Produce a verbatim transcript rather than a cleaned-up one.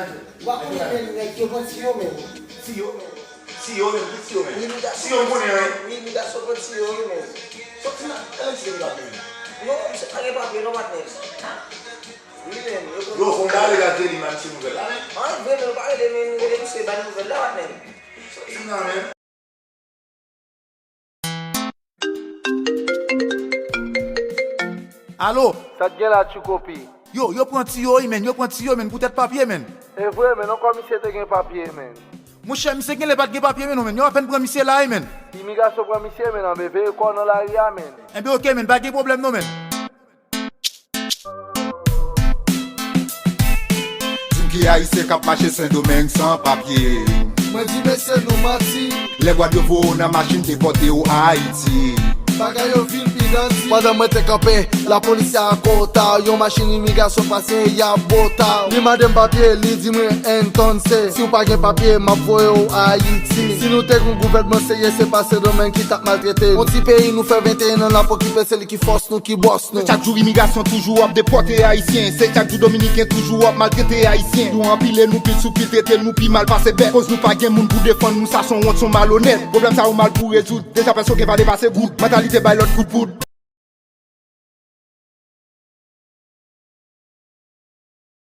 Ou pa konnen menm nèg yo pran tiyo menm. Tiyo menm. Tiyo menm, ki tiyo menm? Tiyo m konnen, wi. Imigrasyon pran tiyo, wi, menm. Sòti nan, nan tiyo m ap menm. Non, misye pa gen papye, non, patnè. Wi, menm. Yo pran... Yo, fò m ta ale gade li, m a misye nouvèl la, menm. An, vre, menm, pa rele, menm, rele misye, ba nouvèl la, patnè. Sòti nan, menm. Alo? Sa t gen la, Tchoukopi? Yo, yo pran tiyo, wi, menn, yo pran tiyo, menn, poutèt papye, menn. E vre, menn, ankò misye te gen papye, menn. Monchè, misye genlè pa t gen papye, menn, non, menn, yo apèn pran misye la, wi, menn. Imigrasyon pran misye, menn, anben veye kò w nan lari a, menn. Enben, oke, menn, pa gen pwoblèm, non, menn. Di m ki ayisyen k ap mache Sendomeng san papye. Mwen di mesye nou manti. Lè gad yo voye w nan machin depòte w Ayiti. Bagay yo vin pi danti. Pandan mwen te kanpe, lapolis a kota, yon machin imigrasyon pase, y ap bota. Li mande m papye, li di mwen entonse, si w pa gen papye, m ap voye w Ayiti. Si nou te gen yon gouvènman serye, se pa Sendomeng ki t ap maltrete nou. Yon ti peyi nou fè venteyen an n ap okipe, se li ki fòs nou, ki bòs nou. Se chak jou imigrasyon toujou ap depòte ayisyen. Se chak jou dominiken toujou ap maltrete ayisyen. Yo anpile nou pil sou pil, trete nou pi mal pase bèt. Koz nou pa gen moun pou defann nou, sa s on wont, s on malonèt. Pwoblèm sa yo mal pou rezoud. Deja pèsonn gen vale pase goud. Mantalite bay lòt kout poud.